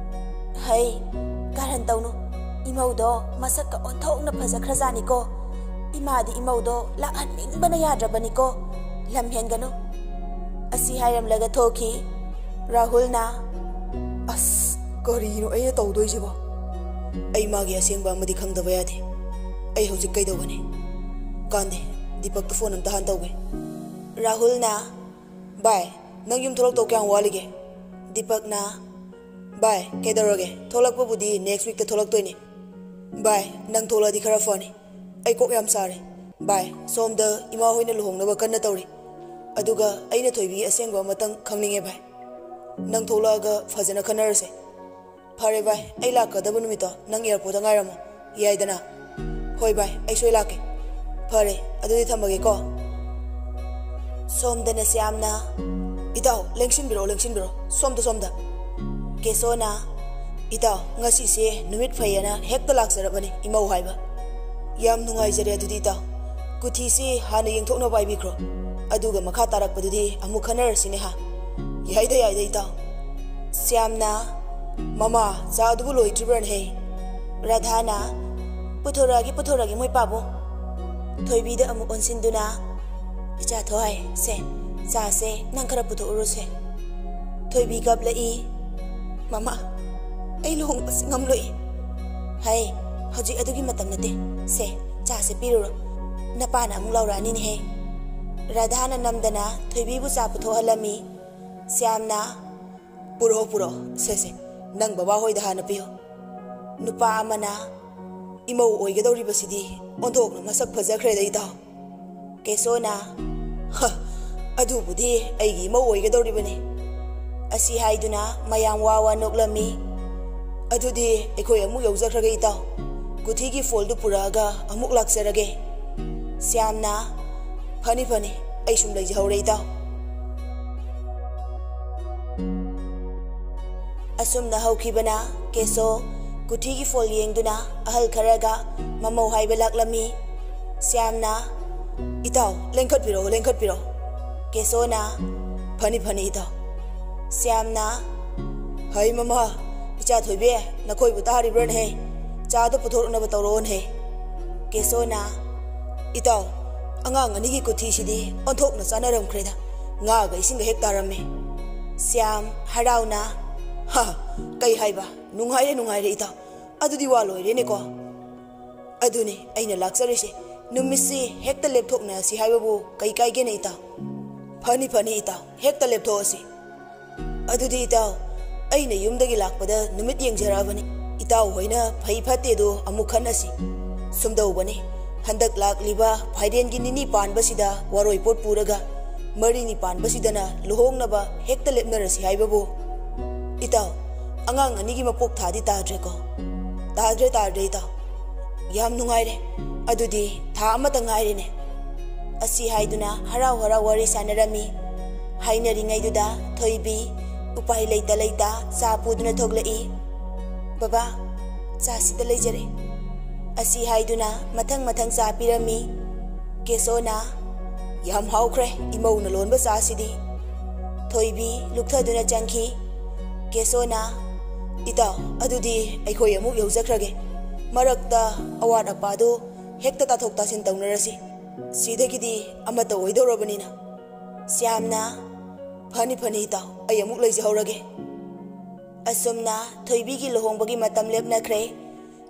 "ꯍꯩ, ꯀꯥꯔꯟ ꯇꯧꯅꯨ꯫ ꯏꯃꯧꯗꯣ ꯃꯁꯛꯀ ꯑꯣꯟꯊꯣꯛꯅ ꯐꯖꯈ꯭ꯔꯖꯥꯠꯅꯤꯀꯣ꯫ ꯏꯃꯥꯗꯤ ꯏꯃꯧꯗꯣ ꯂꯥꯛꯍꯟꯅꯤꯡꯕꯅ ꯌꯥꯗ꯭ꯔꯕꯅꯤꯀꯣ꯫ ꯂꯝ ꯍꯦꯟꯒꯅꯨ꯫" ꯑꯁꯤ ꯍꯥꯏꯔꯝꯂꯒ ꯊꯣꯛꯈꯤ꯫ ꯔꯥꯍꯨꯜꯅ, "ꯑꯁ, ꯀꯔꯤꯅꯣ ꯑꯩꯅ ꯇꯧꯗꯣꯏꯁꯤꯕꯣ? ꯑꯩ ꯃꯥꯒꯤ ꯑꯁꯦꯡꯕ ꯑꯃꯗꯤ ꯈꯪꯗꯕ ꯌꯥꯗꯦ꯫ ꯑꯩ ꯍꯧꯖꯤꯛ ꯀꯩꯗꯧꯒꯅꯤ? ꯀꯥꯟꯗꯦ, ꯗꯤꯄꯛꯇ ꯐꯣꯟ ꯑꯝꯇ ꯍꯥꯟ ꯇꯧꯒꯦ꯫" ꯔꯥꯍꯨꯜꯅ, "ꯚꯥꯏ, ꯅꯪ ꯌꯨꯝ ꯊꯣꯛꯂꯛꯇꯧ ꯀꯌꯥꯝ ꯋꯥꯠꯂꯤꯒꯦ?" ꯗꯤꯄꯛꯅ, "ꯚꯥꯏ, ꯀꯩꯗꯧꯔꯒꯦ? ꯊꯣꯛꯂꯛꯄꯕꯨꯗꯤ next weekꯇ ꯊꯣꯛꯂꯛꯇꯣꯏꯅꯦ꯫ ꯚꯥꯏ, ꯅꯪ ꯊꯣꯛꯂꯛꯑꯗꯤ ꯈꯔ ꯐꯅꯤ꯫ ꯑꯩ ꯀꯣꯛ ꯌꯥꯝ ꯁꯥꯔꯦ꯫ ꯚꯥꯏ, ꯁꯣꯝꯗ ꯏꯃꯥ ꯍꯣꯏꯅ ꯂꯨꯍꯣꯡꯅꯕ ꯀꯟꯅ ꯇꯧꯔꯤ꯫ ꯑꯗꯨꯒ ꯑꯩꯅ ꯊꯣꯏꯕꯤꯒꯤ ꯑꯁꯦꯡꯕ ꯑꯃꯇꯪ ꯈꯪꯅꯤꯡꯉꯦ ꯚꯥꯏ꯫ ꯅꯪ ꯊꯣꯛꯂꯛꯑꯒ ꯐꯖꯅ ꯈꯟꯅꯔꯁꯦ꯫" "ꯐꯔꯦ ꯚꯥꯏ, ꯑꯩ ꯂꯥꯛꯀꯗꯕ ꯅꯨꯃꯤꯠꯇꯣ ꯅꯪ airportꯇ ꯉꯥꯏꯔꯝꯃꯣ, ꯌꯥꯏꯗꯅ?" "ꯍꯣꯏ ꯚꯥꯏ, ꯑꯩ ꯁꯣꯏ ꯂꯥꯛꯀꯦ꯫" "ꯐꯔꯦ, ꯑꯗꯨꯗꯤ ꯊꯝꯃꯒꯦꯀꯣ꯫" ꯁꯣꯝꯗꯅ ꯁ꯭ꯌꯥꯝꯅ, "ꯏꯇꯥꯎ, ꯂꯦꯡꯁꯤꯟꯕꯤꯔꯛꯑꯣ, ꯂꯦꯡꯁꯤꯟꯕꯤꯔꯛꯑꯣ, ꯁꯣꯝꯗ, ꯁꯣꯝꯗ꯫" ꯀꯦꯁꯣꯅ, "ꯏꯇꯥꯎ, ꯉꯁꯤꯁꯦ ꯅꯨꯃꯤꯠ ꯐꯩꯌꯦꯅ ꯍꯦꯛꯇ ꯂꯥꯛꯆꯔꯕꯅꯤ, ꯏꯃꯧ ꯍꯥꯏꯕ꯫" "ꯌꯥꯝ ꯅꯨꯡꯉꯥꯏꯖꯔꯦ ꯑꯗꯨꯗꯤ ꯏꯇꯥꯎ꯫ ꯀꯨꯊꯤꯁꯤ ꯍꯥꯟꯅ ꯌꯦꯡꯊꯣꯛꯅꯕ ꯍꯥꯏꯕꯤꯈ꯭ꯔꯣ꯫ ꯑꯗꯨꯒ ꯃꯈꯥ ꯇꯥꯔꯛꯄꯗꯨꯗꯤ ꯑꯃꯨꯛ ꯈꯟꯅꯔꯁꯤꯅꯦ ꯍꯥ?" "ꯌꯥꯏꯗ, ꯌꯥꯏꯗ ꯏꯇꯥꯎ꯫" ꯁ꯭ꯌꯥꯝꯅ, "ꯃꯃꯥ, ꯆꯥ ꯑꯗꯨꯕꯨ ꯂꯣꯏꯗ꯭ꯔꯤꯕ꯭ꯔꯅꯦꯍꯦ?" ꯔꯥꯙꯥꯅ, "ꯄꯨꯊꯣꯔꯛꯑꯒꯦ, ꯄꯨꯊꯣꯔꯛꯑꯒꯦ, ꯃꯣꯏ ꯄꯥꯕꯨ"꯫ ꯊꯣꯏꯕꯤꯗ ꯑꯃꯨꯛ ꯑꯣꯟꯁꯤꯟꯗꯨꯅ, "ꯏꯆꯥ ꯊꯣꯏ, ꯁꯦ, ꯆꯥꯁꯦ, ꯅꯪ ꯈꯔ ꯄꯨꯊꯣꯛꯎꯔꯣꯁꯦ"꯫ ꯊꯣꯏꯕꯤ ꯀꯞꯂꯛꯏ, "ꯃꯃꯥ, ꯑꯩ ꯂꯨꯍꯣꯡꯕꯁꯦ ꯉꯝꯂꯣꯏ"꯫ "ꯍꯩ, ꯍꯧꯖꯤꯛ ꯑꯗꯨꯒꯤ ꯃꯇꯝ ꯅꯠꯇꯦ꯫ ꯁꯦ, ꯆꯥꯁꯦ ꯄꯤꯔꯨꯔꯣ꯫ ꯅꯄꯥꯅ ꯑꯃꯨꯛ ꯂꯥꯎꯔꯛꯑꯅꯤꯅꯦꯍꯦ"꯫ ꯔꯥꯙꯥꯅ ꯅꯝꯗꯅ ꯊꯣꯏꯕꯤꯕꯨ ꯆꯥ ꯄꯨꯊꯣꯛꯍꯜꯂꯝꯃꯤ꯫ ꯁ꯭ꯌꯥꯝꯅ, "ꯄꯨꯔꯛꯑꯣ, ꯄꯨꯔꯛꯑꯣ꯫ ꯁꯦ, ꯁꯦ, ꯅꯪ ꯕꯕꯥ ꯍꯣꯏꯗ ꯍꯥꯟꯅ ꯄꯤꯌꯨ"꯫ ꯅꯨꯄꯥ ꯑꯃꯅ, "ꯏꯃꯧ ꯑꯣꯏꯒꯗꯧꯔꯤꯕꯁꯤꯗꯤ ꯑꯣꯟꯊꯣꯛꯅ ꯃꯁꯛ ꯐꯖꯈ꯭ꯔꯦꯗ, ꯏꯇꯥꯎ"꯫ ꯀꯦꯁꯣꯅ, "ꯍ, ꯑꯗꯨꯕꯨꯗꯤ ꯑꯩꯒꯤ ꯏꯃꯧ ꯑꯣꯏꯒꯗꯧꯔꯤꯕꯅꯤ"꯫ ꯑꯁꯤ ꯍꯥꯏꯗꯨꯅ ꯃꯌꯥꯝ ꯋꯥ ꯋꯥ ꯅꯣꯛꯂꯝꯃꯤ꯫ "ꯑꯗꯨꯗꯤ ꯑꯩꯈꯣꯏ ꯑꯃꯨꯛ ꯌꯧꯖꯈ꯭ꯔꯒꯦ, ꯏꯇꯥꯎ꯫ ꯀꯨꯊꯤꯒꯤ ꯐꯣꯜꯗꯨ ꯄꯨꯔꯛꯑꯒ ꯑꯃꯨꯛ ꯂꯥꯛꯆꯔꯒꯦ"꯫ ꯁ꯭ꯌꯥꯝꯅ, "ꯐꯅꯤ, ꯐꯅꯤ, ꯑꯩ ꯁꯨꯝ ꯂꯩꯖꯍꯧꯔꯦ, ꯏꯇꯥꯎ"꯫ ꯑꯁꯨꯝꯅ ꯍꯧꯈꯤꯕꯅ ꯀꯦꯁꯣ ꯀꯨꯊꯤꯒꯤ ꯐꯣꯜ ꯌꯦꯡꯗꯨꯅ ꯑꯍꯜ ꯈꯔꯒ ꯃꯃꯧ ꯍꯥꯏꯕ ꯂꯥꯛꯂꯝꯃꯤ꯫ ꯁ꯭ꯌꯥꯝꯅ, "ꯏꯇꯥꯎ, ꯂꯦꯡꯈꯠꯄꯤꯔꯛꯑꯣ, ꯂꯦꯡꯈꯠꯄꯤꯔꯛꯑꯣ"꯫ ꯀꯦꯁꯣꯅ, "ꯐꯅꯤ, ꯐꯅꯤ, ꯏꯇꯥꯎ"꯫ ꯁ꯭ꯌꯥꯝꯅ, "ꯍꯩ ꯃꯃꯥ, ꯏꯆꯥ ꯊꯣꯏꯕꯤ, ꯅꯈꯣꯏꯕꯨ ꯇꯥꯔꯤꯕ꯭ꯔꯅꯦꯍꯦ? ꯆꯥꯗꯣ ꯄꯨꯊꯣꯔꯛꯅꯕ ꯇꯧꯔꯛꯑꯣꯅꯦꯍꯦ"꯫ ꯀꯦꯁꯣꯅ, "ꯏꯇꯥꯎ, ꯑꯉꯥꯡ ꯑꯅꯤꯒꯤ ꯀꯨꯊꯤꯁꯤꯗꯤ ꯑꯣꯟꯊꯣꯛꯅ ꯆꯥꯅꯔꯝꯈ꯭ꯔꯦꯗ, ꯉꯥꯒ ꯏꯁꯤꯡꯒ ꯍꯦꯛ ꯇꯥꯔꯝꯃꯦ"꯫ ꯁ꯭ꯌꯥꯝ ꯍꯔꯥꯎꯅ, "ꯍꯥ, ꯀꯩ ꯍꯥꯏꯕ? ꯅꯨꯡꯉꯥꯏꯔꯦ, ꯅꯨꯡꯉꯥꯏꯔꯦ, ꯏꯇꯥꯎ꯫ ꯑꯗꯨꯗꯤ ꯋꯥ ꯂꯣꯏꯔꯦꯅꯦꯀꯣ"꯫ "ꯑꯗꯨꯅꯤ ꯑꯩꯅ ꯂꯥꯛꯆꯔꯤꯁꯦ, ꯅꯨꯃꯤꯠꯁꯤ ꯍꯦꯛꯇ ꯂꯦꯞꯊꯣꯛꯅꯔꯁꯤ ꯍꯥꯏꯕꯕꯨ ꯀꯩ ꯀꯥꯏꯒꯦꯅꯦ, ꯏꯇꯥꯎ?" "ꯐꯅꯤ, ꯐꯅꯤ, ꯏꯇꯥꯎ, ꯍꯦꯛꯇ ꯂꯦꯞꯊꯣꯛꯑꯁꯤ"꯫ "ꯑꯗꯨꯗꯤ, ꯏꯇꯥꯎ, ꯑꯩꯅ ꯌꯨꯝꯗꯒꯤ ꯂꯥꯛꯄꯗ ꯅꯨꯃꯤꯠ ꯌꯦꯡꯖꯔꯛꯑꯕꯅꯤ꯫ ꯏꯇꯥꯎ ꯍꯣꯏꯅ ꯐꯩ ꯐꯠꯇꯦꯗꯣ ꯑꯃꯨꯛ ꯈꯟꯅꯁꯤ꯫ ꯁꯨꯝꯗꯧꯕꯅꯤ, ꯍꯟꯗꯛ ꯂꯥꯛꯂꯤꯕ ꯐꯥꯏꯔꯦꯟꯒꯤ ꯅꯤꯅꯤ ꯄꯥꯟꯕꯁꯤꯗ ꯋꯥꯔꯣꯏ ꯄꯣꯠ ꯄꯨꯔꯒ, ꯃꯔꯤꯅꯤ ꯄꯥꯟꯕꯁꯤꯗꯅ ꯂꯨꯍꯣꯡꯅꯕ ꯍꯦꯛꯇ ꯂꯦꯞꯅꯔꯁꯤ ꯍꯥꯏꯕꯕꯨ"꯫ "ꯏꯇꯥꯎ, ꯑꯉꯥꯡ ꯑꯅꯤꯒꯤ ꯃꯄꯣꯛ ꯊꯥꯗꯤ ꯇꯥꯗ꯭ꯔꯦꯀꯣ?" "ꯇꯥꯗ꯭ꯔꯦ, ꯇꯥꯗ꯭ꯔꯦ, ꯏꯇꯥꯎ"꯫ "ꯌꯥꯝ ꯅꯨꯡꯉꯥꯏꯔꯦ꯫ ꯑꯗꯨꯗꯤ ꯊꯥ ꯑꯃꯇ ꯉꯥꯏꯔꯦꯅꯦ"꯫ ꯑꯁꯤ ꯍꯥꯏꯗꯨꯅ ꯍꯔꯥꯎ ꯍꯔꯥꯎ ꯋꯥꯔꯤ ꯁꯥꯟꯅꯔꯝꯃꯤ꯫ ꯍꯥꯏꯅꯔꯤꯉꯩꯗꯨꯗ ꯊꯣꯏꯕꯤ ꯎꯄꯥꯏ ꯂꯩꯇ ꯂꯩꯇ ꯆꯥ ꯄꯨꯗꯨꯅ ꯊꯣꯛꯂꯛꯏ꯫ "ꯕꯕꯥ, ꯆꯥꯁꯤꯗ ꯂꯩꯖꯔꯦ"꯫ ꯑꯁꯤ ꯍꯥꯏꯗꯨꯅ ꯃꯊꯪ ꯃꯊꯪ ꯆꯥ ꯄꯤꯔꯝꯃꯤ꯫ ꯀꯦꯁꯣꯅ, "ꯌꯥꯝ ꯍꯥꯎꯈ꯭ꯔꯦ ꯏꯃꯧꯅ ꯂꯣꯟꯕ ꯆꯥꯁꯤꯗꯤ"꯫ ꯊꯣꯏꯕꯤ ꯂꯨꯛꯊꯗꯨꯅ ꯆꯪꯈꯤ꯫ ꯀꯦꯁꯣꯅ, "ꯏꯇꯥꯎ, ꯑꯗꯨꯗꯤ ꯑꯩꯈꯣꯏ ꯑꯃꯨꯛ ꯌꯧꯖꯈ꯭ꯔꯒꯦ꯫ ꯃꯔꯛꯇ ꯑꯋꯥꯠ ꯑꯄꯥꯗꯨ ꯍꯦꯛꯇ ꯇꯥꯊꯣꯛ ꯇꯥꯁꯤꯟ ꯇꯧꯅꯔꯁꯤ꯫ ꯁꯤꯗꯒꯤꯗꯤ ꯑꯃꯠꯇ ꯑꯣꯏꯗꯧꯔꯕꯅꯤꯅ꯫" ꯁ꯭ꯌꯥꯝꯅ, "ꯐꯅꯤ ꯐꯅꯤ ꯏꯇꯥꯎ, ꯑꯩ ꯑꯃꯨꯛ ꯂꯩꯖꯍꯧꯔꯒꯦ꯫" ꯑꯁꯨꯝꯅ ꯊꯣꯏꯕꯤꯒꯤ ꯂꯨꯍꯣꯡꯕꯒꯤ ꯃꯇꯝ ꯂꯦꯞꯅꯈ꯭ꯔꯦ꯫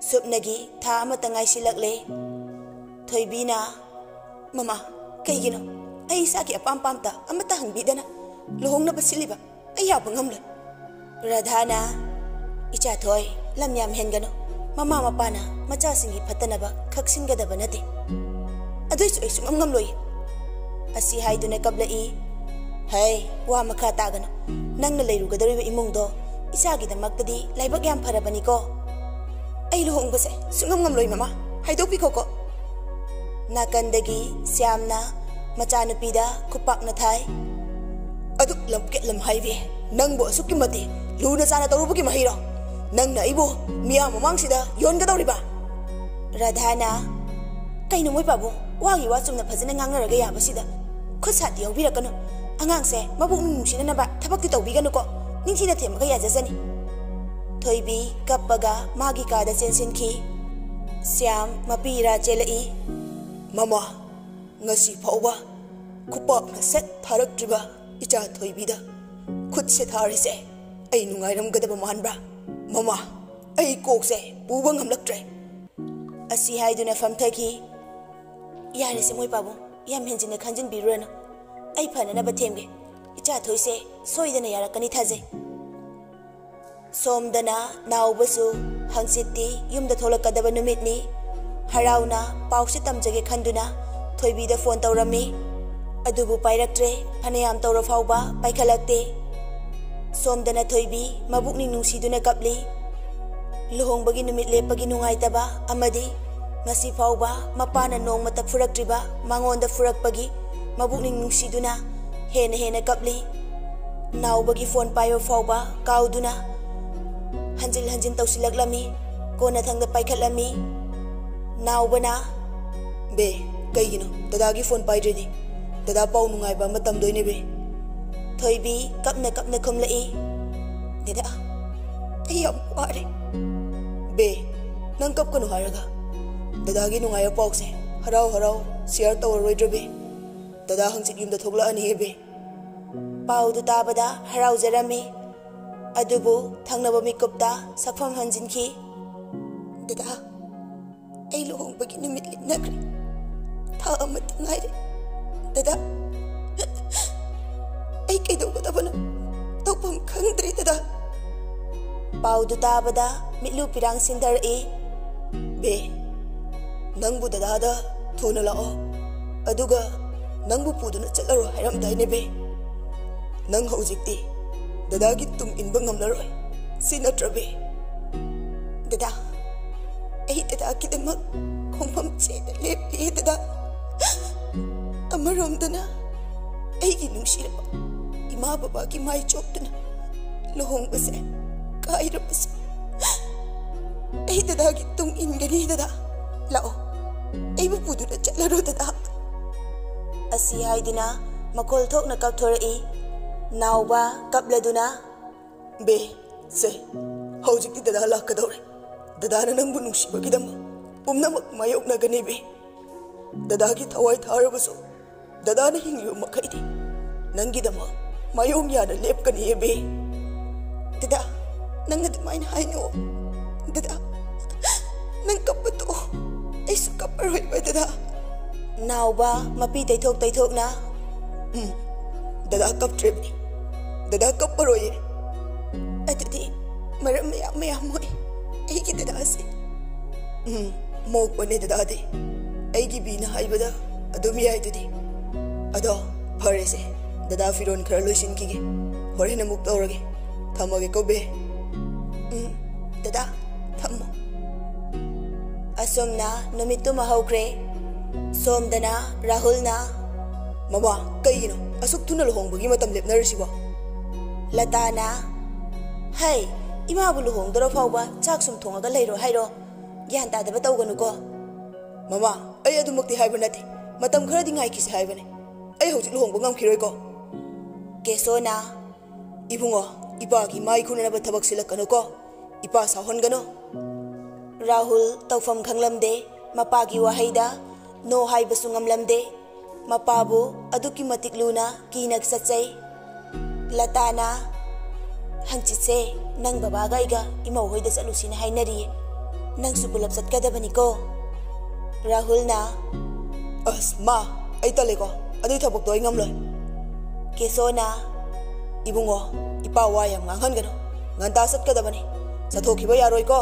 ꯁꯨꯞꯅꯒꯤ ꯊꯥ ꯑꯃꯇ ꯉꯥꯏꯁꯤꯜꯂꯛꯂꯦ꯫ ꯊꯣꯏꯕꯤꯅ, "ꯃꯃꯥ, ꯀꯩꯒꯤꯅꯣ ꯑꯩ ꯏꯁꯥꯒꯤ ꯑꯄꯥꯝ ꯄꯥꯝꯇ ꯑꯃꯠꯇ ꯍꯪꯕꯤꯗꯅ ꯂꯨꯍꯣꯡꯅꯕ ꯁꯤꯜꯂꯤꯕ? ꯑꯩ ꯌꯥꯕ ꯉꯝꯂꯣꯏ꯫" ꯔꯥꯙꯥꯅ, "ꯏꯆꯥ ꯊꯣꯏ, ꯂꯝ ꯌꯥꯝ ꯍꯦꯟꯒꯅꯨ꯫ ꯃꯃꯥ ꯃꯄꯥꯅ ꯃꯆꯥꯁꯤꯡꯒꯤ ꯐꯠꯇꯅꯕ ꯈꯛꯁꯤꯟꯒꯗꯕ ꯅꯠꯇꯦ꯫ ꯑꯗꯨꯏꯁꯨ ꯑꯩ ꯁꯨꯡꯉꯝ ꯉꯝꯂꯣꯏ꯫" ꯑꯁꯤ ꯍꯥꯏꯗꯨꯅ ꯀꯞꯂꯛꯏ꯫ "ꯍꯩ, ꯋꯥ ꯃꯈꯥ ꯇꯥꯒꯅꯨ꯫ ꯅꯪꯅ ꯂꯩꯔꯨꯒꯗꯧꯔꯤꯕ ꯏꯃꯨꯡꯗꯣ ꯏꯆꯥꯒꯤꯗꯃꯛꯇꯗꯤ ꯂꯥꯏꯕꯛ ꯌꯥꯝ ꯐꯔꯕꯅꯤꯀꯣ꯫ ꯑꯩ ꯂꯨꯍꯣꯡꯕꯁꯦ ꯁꯨꯡꯉꯝ ꯉꯝꯂꯣꯏ, ꯃꯃꯥ꯫ ꯍꯥꯏꯗꯣꯛꯄꯤꯈꯣꯀꯣ꯫" ꯅꯥꯀꯟꯗꯒꯤ ꯁ꯭ꯌꯥꯝꯅ ꯃꯆꯥꯅꯨꯄꯤꯗ ꯈꯨꯄꯥꯛꯅ ꯊꯥꯏ꯫ "ꯑꯗꯨꯛ ꯂꯝꯀꯦꯠ ꯂꯝ ꯍꯥꯏꯕꯤ, ꯅꯪꯕꯨ ꯑꯁꯨꯛꯀꯤ ꯃꯇꯤꯛ ꯂꯨꯅ ꯆꯥꯅ ꯇꯧꯔꯨꯕꯒꯤ ꯃꯍꯩꯔꯣ? ꯅꯪꯅ ꯑꯩꯕꯨ ꯃꯤꯌꯥꯝ ꯃꯃꯥꯡꯁꯤꯗ ꯌꯣꯟꯒꯗꯧꯔꯤꯕ?" ꯔꯥꯙꯥꯅ, "ꯀꯩꯅꯣ ꯃꯣꯏ ꯄꯥꯕꯨꯡ, ꯋꯥꯒꯤ ꯋꯥ ꯆꯨꯝꯅ ꯐꯖꯅ ꯉꯥꯡꯅꯔꯒ ꯌꯥꯕꯁꯤꯗ ꯈꯨꯠ ꯁꯥꯠꯇꯤ ꯌꯥꯎꯕꯤꯔꯛꯀꯅꯨ꯫ ꯑꯉꯥꯡꯁꯦ ꯃꯕꯨꯛꯅꯤꯡ ꯅꯨꯡꯁꯤꯅꯅꯕ ꯊꯕꯛꯇꯤ ꯇꯧꯕꯤꯒꯅꯨꯀꯣ꯫ ꯅꯤꯡꯊꯤꯅ ꯊꯦꯝꯃꯒ ꯌꯥꯖꯖꯅꯤ꯫" ꯊꯣꯏꯕꯤ ꯀꯞꯄꯒ ꯃꯥꯒꯤ ꯀꯥꯗ ꯆꯦꯟꯁꯤꯟꯈꯤ꯫ ꯁ꯭ꯌꯥꯝ ꯃꯄꯤ ꯏꯔꯥ ꯆꯦꯜꯂꯛꯏ꯫ "ꯃꯃꯥ, ꯉꯁꯤ ꯐꯥꯎꯕ ꯈꯨꯄꯥꯛꯅ ꯁꯦꯠ ꯊꯥꯔꯛꯇ꯭ꯔꯤꯕ ꯏꯆꯥ ꯊꯣꯏꯕꯤꯗ ꯈꯨꯠꯁꯦ ꯊꯥꯔꯤꯁꯦ ꯑꯩ ꯅꯨꯡꯉꯥꯏꯔꯝꯒꯗꯕ ꯃꯥꯟꯕ꯭ꯔꯥ? ꯃꯃꯥ, ꯑꯩ ꯀꯣꯛꯁꯦ ꯄꯨꯕ ꯉꯝꯂꯛꯇ꯭ꯔꯦ꯫" ꯑꯁꯤ ꯍꯥꯏꯗꯨꯅ ꯐꯝꯊꯈꯤ꯫ "ꯌꯥꯔꯦꯁꯦ ꯃꯣꯏ ꯄꯥꯕꯨꯡ, ꯌꯥꯝ ꯍꯦꯟꯖꯤꯟꯅ ꯈꯟꯖꯤꯟꯕꯤꯔꯨꯔꯅꯨ꯫ ꯑꯩ ꯐꯅꯅꯕ ꯊꯦꯝꯒꯦ꯫ ꯏꯆꯥ ꯊꯣꯏꯁꯦ ꯁꯣꯏꯗꯅ ꯌꯥꯔꯛꯀꯅꯤ ꯊꯥꯖꯩ꯫" ꯁꯣꯝꯗꯅ ꯅꯥꯎꯕꯁꯨ ꯍꯪꯆꯤꯠꯇꯤ ꯌꯨꯝꯗ ꯊꯣꯛꯂꯛꯀꯗꯕ ꯅꯨꯃꯤꯠꯅꯤ꯫ ꯍꯔꯥꯎꯅ ꯄꯥꯎꯁꯦ ꯇꯝꯖꯒꯦ ꯈꯟꯗꯨꯅ ꯊꯣꯏꯕꯤꯗ ꯐꯣꯟ ꯇꯧꯔꯝꯃꯤ꯫ ꯑꯗꯨꯕꯨ ꯄꯥꯏꯔꯛꯇ꯭ꯔꯦ꯫ ꯐꯅꯌꯥꯝ ꯇꯧꯔ ꯐꯥꯎꯕ ꯄꯥꯏꯈꯠꯂꯛꯇꯦ꯫ ꯁꯣꯝꯗꯅ ꯊꯣꯏꯕꯤ ꯃꯕꯨꯛꯅꯤꯡ ꯅꯨꯡꯁꯤꯗꯨꯅ ꯀꯞꯂꯤ꯫ ꯂꯨꯍꯣꯡꯕꯒꯤ ꯅꯨꯃꯤꯠ ꯂꯦꯞꯄꯒꯤ ꯅꯨꯡꯉꯥꯏꯇꯕ ꯑꯃꯗꯤ ꯉꯁꯤ ꯐꯥꯎꯕ ꯃꯄꯥꯅ ꯅꯣꯡꯃꯇ ꯐꯨꯔꯛꯇ꯭ꯔꯤꯕ ꯃꯉꯣꯟꯗ ꯐꯨꯔꯛꯄꯒꯤ ꯃꯕꯨꯛꯅꯤꯡ ꯅꯨꯡꯁꯤꯗꯨꯅ ꯍꯦꯟꯅ ꯍꯦꯟꯅ ꯀꯞꯂꯤ꯫ ꯅꯥꯎꯕꯒꯤ ꯐꯣꯟ ꯄꯥꯏꯕ ꯐꯥꯎꯕ ꯀꯥꯎꯗꯨꯅ ꯍꯟꯖꯤꯜ ꯍꯟꯖꯤꯜ ꯇꯧꯁꯤꯜꯂꯛꯂꯝꯃꯤ꯫ ꯀꯣꯟꯅꯊꯪꯗ ꯄꯥꯏꯈꯠꯂꯝꯃꯤ꯫ ꯅꯥꯎꯕꯅ, "ꯕꯦ, ꯀꯩꯒꯤꯅꯣ ꯗꯗꯥꯒꯤ ꯐꯣꯟ ꯄꯥꯏꯗ꯭ꯔꯤꯗꯤ? ꯗꯗꯥ ꯄꯥꯎ ꯅꯨꯡꯉꯥꯏꯕ ꯑꯃ ꯇꯝꯗꯣꯏꯅꯦ ꯕꯦ꯫" ꯊꯣꯏꯕꯤ ꯀꯞꯅ ꯀꯞꯅ ꯈꯨꯝꯂꯛꯏ꯫ ꯗꯗꯥ, ꯑꯩ ꯌꯥꯝ ꯋꯥꯔꯦ꯫ ꯕꯦ, ꯅꯪ ꯀꯞꯀꯅꯨ ꯍꯥꯏꯔꯒ꯫ ꯗꯗꯥꯒꯤ ꯅꯨꯡꯉꯥꯏꯕ ꯄꯥꯎꯁꯦ ꯍꯔꯥꯎ ꯍꯔꯥꯎ ꯁꯤꯌꯔ ꯇꯧꯔꯔꯣꯏꯗ꯭ꯔꯣ ꯕꯦ? ꯗꯗꯥ ꯍꯪꯆꯤꯠ ꯌꯨꯝꯗ ꯊꯣꯛꯂꯛꯑꯅꯤꯌꯦ ꯕꯦ꯫ ꯄꯥꯎꯗꯨ ꯇꯥꯕꯗ ꯍꯔꯥꯎꯖꯔꯝꯃꯤ꯫ ꯑꯗꯨꯕꯨ ꯊꯪꯅꯕ ꯃꯤꯀꯨꯞꯇ ꯁꯛꯐꯝ ꯍꯟꯖꯤꯟꯈꯤ꯫ ꯗꯗꯥ, ꯑꯩ ꯂꯨꯍꯣꯡꯕꯒꯤ ꯅꯨꯃꯤꯠ ꯂꯦꯞꯅꯈ꯭ꯔꯦ꯫ ꯊꯥ ꯑꯃꯇ ꯉꯥꯏꯔꯦ꯫ ꯗꯗꯥ, ꯑꯩ ꯀꯩꯗꯧꯒꯗꯕꯅꯣ? ꯇꯧꯐꯝ ꯈꯪꯗ꯭ꯔꯦ ꯗꯗꯥ꯫ ꯄꯥꯎꯗꯨ ꯇꯥꯕꯗ ꯃꯤꯠꯂꯨ ꯄꯤꯔꯥꯡ ꯁꯤꯟꯊꯔꯛꯏ꯫ ꯕꯦ, ꯅꯪꯕꯨ ꯗꯗꯥꯗ ꯊꯨꯅ ꯂꯥꯛꯑꯣ, ꯑꯗꯨꯒ ꯅꯪꯕꯨ ꯄꯨꯗꯨꯅ ꯆꯠꯂꯔꯣ ꯍꯥꯏꯔꯝꯗꯥꯏꯅꯦ ꯕꯦ? ꯅꯪ ꯍꯧꯖꯤꯛꯇꯤ ꯗꯗꯥꯒꯤ ꯇꯨꯡ ꯏꯟꯕ ꯉꯝꯂꯔꯣꯏ, ꯁꯤ ꯅꯠꯇ꯭ꯔ ꯕꯦ? ꯗꯗꯥ, ꯑꯩ ꯗꯗꯥꯒꯤꯗꯃꯛ ꯈꯣꯡꯐꯝ ꯆꯦꯠꯅ ꯂꯦꯞꯂꯤ ꯗꯗꯥ꯫ ꯑꯃꯔꯣꯝꯗꯅ ꯑꯩꯒꯤ ꯅꯨꯡꯁꯤꯔꯕ ꯏꯃꯥ ꯕꯕꯥꯒꯤ ꯃꯥꯏ ꯆꯣꯞꯇꯨꯅ ꯂꯨꯍꯣꯡꯕꯁꯦ ꯀꯥꯏꯔꯕꯁꯨ ꯑꯩ ꯗꯗꯥꯒꯤ ꯇꯨꯡ ꯏꯟꯒꯅꯤ ꯗꯗꯥ꯫ ꯂꯥꯛꯑꯣ, ꯑꯩꯕꯨ ꯄꯨꯗꯨꯅ ꯆꯠꯂꯔꯣ ꯗꯗꯥ꯫ ꯑꯁꯤ ꯍꯥꯏꯗꯨꯅ ꯃꯈꯣꯜ ꯊꯣꯛꯅ ꯀꯞꯊꯣꯔꯛꯏ꯫ ꯅꯥꯎꯕ ꯀꯞꯂꯗꯨꯅ, ꯕꯦ, ꯁꯦ, ꯍꯧꯖꯤꯛꯇꯤ ꯗꯗꯥ ꯂꯥꯛꯀꯗꯧꯔꯦ꯫ ꯗꯗꯥꯅ ꯅꯪꯕꯨ ꯅꯨꯡꯁꯤꯕꯒꯤꯗꯃꯛ ꯄꯨꯝꯅꯃꯛ ꯃꯥꯌꯣꯛꯅꯒꯅꯤ ꯕꯦ꯫ ꯗꯗꯥꯒꯤ ꯊꯋꯥꯏ ꯊꯥꯔꯕꯁꯨ ꯗꯗꯥꯅ ꯍꯤꯡꯂꯤꯕ ꯃꯈꯩꯗꯤ ꯅꯪꯒꯤꯗꯃꯛ ꯃꯥꯌꯣꯡ ꯌꯥꯅ ꯂꯦꯞꯀꯅꯤꯌꯦ ꯕꯦ꯫ ꯗꯗꯥ, ꯅꯪ ꯑꯗꯨꯃꯥꯏꯅ ꯍꯥꯏꯅꯨ꯫ ꯗꯗꯥ, ꯅꯪ ꯀꯞꯄ ꯇꯣꯛꯑꯣ꯫ ꯑꯩꯁꯨ ꯀꯞꯄꯔꯣꯏꯕ ꯗꯗꯥ꯫ ꯅꯥꯎꯕ ꯃꯄꯤ ꯇꯩꯊꯣꯛ ꯇꯩꯊꯣꯛꯅ, ꯎꯝ, ꯗꯗꯥ ꯀꯞꯇ꯭ꯔꯦ ꯕꯦ꯫ ꯗꯗꯥ ꯀꯞꯄꯔꯣꯏꯌꯦ꯫ ꯑꯗꯨꯗꯤ ꯃꯔꯝ ꯃꯌꯥꯝ ꯃꯌꯥꯝ ꯃꯣꯛꯏ ꯑꯩꯒꯤ ꯗꯗꯥꯁꯦ꯫ ꯎꯝ, ꯃꯣꯛꯄꯅꯦ ꯗꯗꯥꯗꯤ꯫ ꯑꯩꯒꯤ ꯕꯤꯅ ꯍꯥꯏꯕꯗ ꯑꯗꯨꯝ ꯌꯥꯏꯗꯨꯗꯤ꯫ ꯑꯗꯣ ꯐꯔꯦꯁꯦ, ꯗꯗꯥ ꯐꯤꯔꯣꯜ ꯈꯔ ꯂꯣꯏꯁꯤꯟꯈꯤꯒꯦ꯫ ꯍꯣꯔꯦꯟ ꯑꯃꯨꯛ ꯇꯧꯔꯒꯦ꯫ ꯊꯝꯃꯒꯦꯀꯣ ꯕꯦ꯫ ꯎꯝ, ꯗꯗꯥ, ꯊꯝꯃꯣ꯫ ꯑꯁꯨꯝꯅ ꯅꯨꯃꯤꯠꯇꯨꯃ ꯍꯧꯈ꯭ꯔꯦ꯫ ꯁꯣꯝꯗꯅ ꯔꯥꯍꯨꯜꯅ, "ꯃꯃꯥ, ꯀꯩꯒꯤꯅꯣ ꯑꯁꯨꯛ ꯊꯨꯅ ꯂꯨꯍꯣꯡꯕꯒꯤ ꯃꯇꯝ ꯂꯦꯞꯅꯔꯤꯁꯤꯕꯣ?" ꯂꯇꯥꯅ, "ꯍꯩ, ꯏꯃꯥꯕꯨ ꯂꯨꯍꯣꯡꯗꯣꯔ ꯐꯥꯎꯕ ꯆꯥꯛ ꯁꯨꯝ ꯊꯣꯡꯉꯒ ꯂꯩꯔꯣ ꯍꯥꯏꯔꯣ? ꯒ꯭ꯌꯥꯟ ꯇꯥꯗꯕ ꯇꯧꯒꯅꯨꯀꯣ꯫" "ꯃꯃꯥ, ꯑꯩ ꯑꯗꯨꯃꯛꯇꯤ ꯍꯥꯏꯕ ꯅꯠꯇꯦ꯫ ꯃꯇꯝ ꯈꯔꯗꯤ ꯉꯥꯏꯈꯤꯁꯤ ꯍꯥꯏꯕꯅꯦ꯫ ꯑꯩ ꯍꯧꯖꯤꯛ ꯂꯨꯍꯣꯡꯕ ꯉꯝꯈꯤꯔꯣꯏꯀꯣ꯫" ꯀꯦꯁꯣꯅ, "ꯏꯕꯨꯡꯉꯣ, ꯏꯄꯥꯒꯤ ꯃꯥꯏ ꯈꯨꯅꯅꯕ ꯊꯕꯛ ꯁꯤꯜꯂꯛꯀꯅꯨꯀꯣ꯫ ꯏꯄꯥ ꯁꯥꯎꯍꯟꯒꯅꯨ꯫ ꯔꯥꯍꯨꯜ ꯇꯧꯐꯝ ꯈꯪꯂꯝꯗꯦ꯫ ꯃꯄꯥꯒꯤ ꯋꯥꯍꯩꯗ no ꯍꯥꯏꯕꯁꯨ ꯉꯝꯂꯝꯗꯦ꯫ ꯃꯄꯥꯕꯨ ꯑꯗꯨꯛꯀꯤ ꯃꯇꯤꯛ ꯂꯨꯅ ꯀꯤꯅ ꯆꯠꯆꯩ꯫ ꯂꯇꯥꯅ, "ꯍꯪꯆꯤꯠꯁꯦ ꯅꯪ ꯕꯕꯥꯒ ꯑꯩꯒ ꯏꯃꯧ ꯍꯣꯏꯗ ꯆꯠꯂꯨꯁꯤꯅ ꯍꯥꯏꯅꯔꯤꯌꯦ꯫ ꯅꯪꯁꯨ ꯄꯨꯂꯞ ꯆꯠꯀꯗꯕꯅꯤꯀꯣ?" ꯔꯥꯍꯨꯜꯅ, "ꯑꯁ ꯃꯥ, ꯑꯩ ꯇꯜꯂꯦꯀꯣ, ꯑꯗꯨꯏ ꯊꯕꯛꯇꯣ ꯑꯩ ꯉꯝꯂꯣꯏ꯫" ꯀꯦꯁꯣꯅ, "ꯏꯕꯨꯡꯉꯣ, ꯏꯄꯥ ꯋꯥ ꯌꯥꯝ ꯉꯥꯡꯍꯟꯒꯅꯨ꯫ ꯉꯟꯇꯥ ꯆꯠꯀꯗꯕꯅꯤ꯫ ꯆꯠꯊꯣꯛꯈꯤꯕ ꯌꯥꯔꯣꯏꯀꯣ꯫"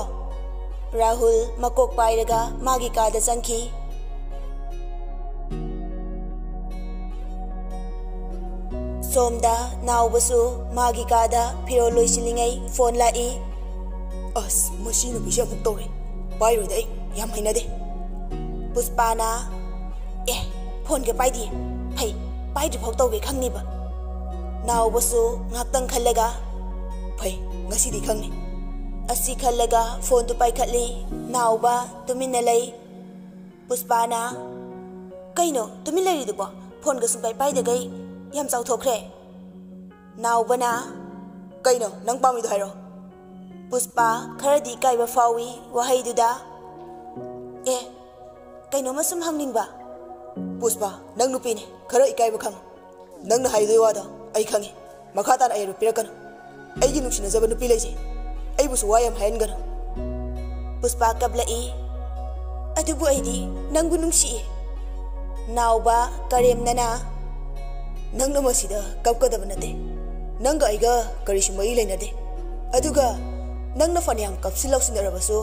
ꯔꯥꯍꯨꯜ ꯃꯀꯣꯛ ꯄꯥꯏꯔꯒ ꯃꯥꯒꯤ ꯀꯥꯗ ꯆꯪꯈꯤ꯫ ꯁꯣꯝꯗ ꯅꯥꯎꯕꯁꯨ ꯃꯥꯒꯤ ꯀꯥꯗ ꯐꯤꯔꯣꯜ ꯂꯣꯏꯁꯤꯜꯂꯤꯉꯩ ꯐꯣꯟ ꯂꯥꯛꯏ꯫ "ꯑꯁ, ꯃꯁꯤ ꯅꯨꯄꯤꯁꯦ ꯑꯃꯨꯛ ꯇꯧꯔꯦ꯫ ꯄꯥꯏꯔꯣꯏꯗ ꯑꯩ, ꯌꯥꯝ ꯍꯩꯅꯗꯦ꯫" ꯄꯨꯁꯄꯥꯅ, "ꯑꯦ, ꯐꯣꯟꯒ ꯄꯥꯏꯗꯦ꯫ ꯐꯩ, ꯄꯥꯏꯗ꯭ꯔꯤꯐꯥꯎ ꯇꯧꯒꯦ ꯈꯪꯅꯤꯕ꯫" ꯅꯥꯎꯕꯁꯨ ꯉꯥꯛꯇꯪ ꯈꯜꯂꯒ, "ꯐꯩ, ꯉꯁꯤꯗꯤ ꯈꯪꯅꯤ꯫" ꯑꯁꯤ ꯈꯜꯂꯒ ꯐꯣꯟꯗꯨ ꯄꯥꯏꯈꯠꯂꯤ꯫ ꯅꯥꯎꯕ ꯇꯨꯃꯤꯟꯅ ꯂꯩ꯫ ꯄꯨꯁꯄꯥꯅ, "ꯀꯩꯅꯣ ꯇꯨꯃꯤꯟ ꯂꯩꯔꯤꯗꯨꯕꯣ? ꯐꯣꯟꯒ ꯁꯨꯡꯄꯥꯏ ꯄꯥꯏꯗꯈꯩ ꯌꯥꯝ ꯆꯥꯎꯊꯣꯛꯈ꯭ꯔꯦ꯫" ꯅꯥꯎꯕꯅ, "ꯀꯩꯅꯣ ꯅꯪ ꯄꯥꯝꯃꯤꯗꯣ ꯍꯥꯏꯔꯣ꯫" ꯄꯨꯁꯄꯥ ꯈꯔꯗꯤ ꯏꯀꯥꯏꯕ ꯐꯥꯎꯏ ꯋꯥꯍꯩꯗꯨꯗ꯫ "ꯑꯦ, ꯀꯩꯅꯣꯝꯃ ꯁꯨꯝ ꯍꯪꯅꯤꯡꯕ꯫" "ꯄꯨꯁꯄꯥ, ꯅꯪ ꯅꯨꯄꯤꯅꯤ, ꯈꯔ ꯏꯀꯥꯏꯕ ꯈꯪꯉꯨ꯫ ꯅꯪꯅ ꯍꯥꯏꯗꯣꯏ ꯋꯥꯗꯣ ꯑꯩ ꯈꯪꯉꯤ꯫ ꯃꯈꯥ ꯇꯥꯅ ꯑꯌꯦꯠꯄ ꯄꯤꯔꯛꯀꯅꯨ꯫ ꯑꯩꯒꯤ ꯅꯨꯡꯁꯤꯅꯖꯕ ꯅꯨꯄꯤ ꯂꯩꯖꯩ꯫ ꯑꯩꯕꯨꯁꯨ ꯋꯥ ꯌꯥꯝ ꯍꯥꯏꯍꯟꯒꯅꯨ꯫" ꯄꯨꯁꯄꯥ ꯀꯞꯂꯛꯏ꯫ "ꯑꯗꯨꯕꯨ ꯑꯩꯗꯤ ꯅꯪꯕꯨ ꯅꯨꯡꯁꯤꯏ꯫" ꯅꯥꯎꯕ ꯀꯔꯦꯝꯅꯅ, "ꯅꯪꯅ ꯃꯁꯤꯗ ꯀꯞꯀꯗꯕ ꯅꯠꯇꯦ꯫ ꯅꯪꯒ ꯑꯩꯒ ꯀꯔꯤꯁꯨ ꯃꯔꯤ ꯂꯩꯅꯗꯦ꯫ ꯑꯗꯨꯒ ꯅꯪꯅ ꯐꯅꯌꯥꯝ ꯀꯞꯁꯤꯜ ꯂꯥꯎꯁꯤꯟꯅꯔꯕꯁꯨ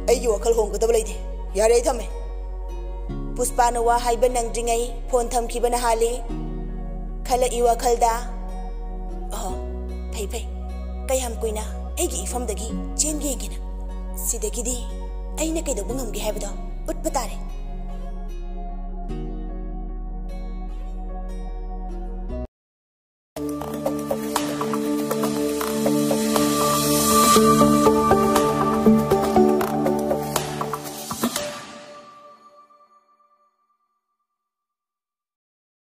ꯑꯩꯒꯤ ꯋꯥꯈꯜ ꯍꯣꯡꯒꯗꯕ ꯂꯩꯇꯦ꯫ ꯌꯥꯔꯦ, ꯑꯩ ꯊꯝꯃꯦ꯫" ꯄꯨꯁꯄꯥꯅ ꯋꯥ ꯍꯥꯏꯕ ꯅꯪꯗ꯭ꯔꯤꯉꯩ ꯐꯣꯟ ꯊꯝꯈꯤꯕꯅ ꯍꯥꯜꯂꯤ꯫ ꯈꯜꯂꯛꯏ ꯋꯥꯈꯜꯗ, "ꯑꯍꯣ, ꯐꯩ ꯐꯩ, ꯀꯌꯥꯝ ꯀꯨꯏꯅ ꯑꯩꯒꯤ ꯏꯐꯝꯗꯒꯤ ꯆꯦꯟꯒꯦ ꯌꯦꯡꯒꯦꯅ꯫ ꯁꯤꯗꯒꯤꯗꯤ ꯑꯩꯅ ꯀꯩꯗꯧꯕ ꯉꯝꯒꯦ ꯍꯥꯏꯕꯗꯣ ꯎꯠꯄ ꯇꯥꯔꯦ꯫"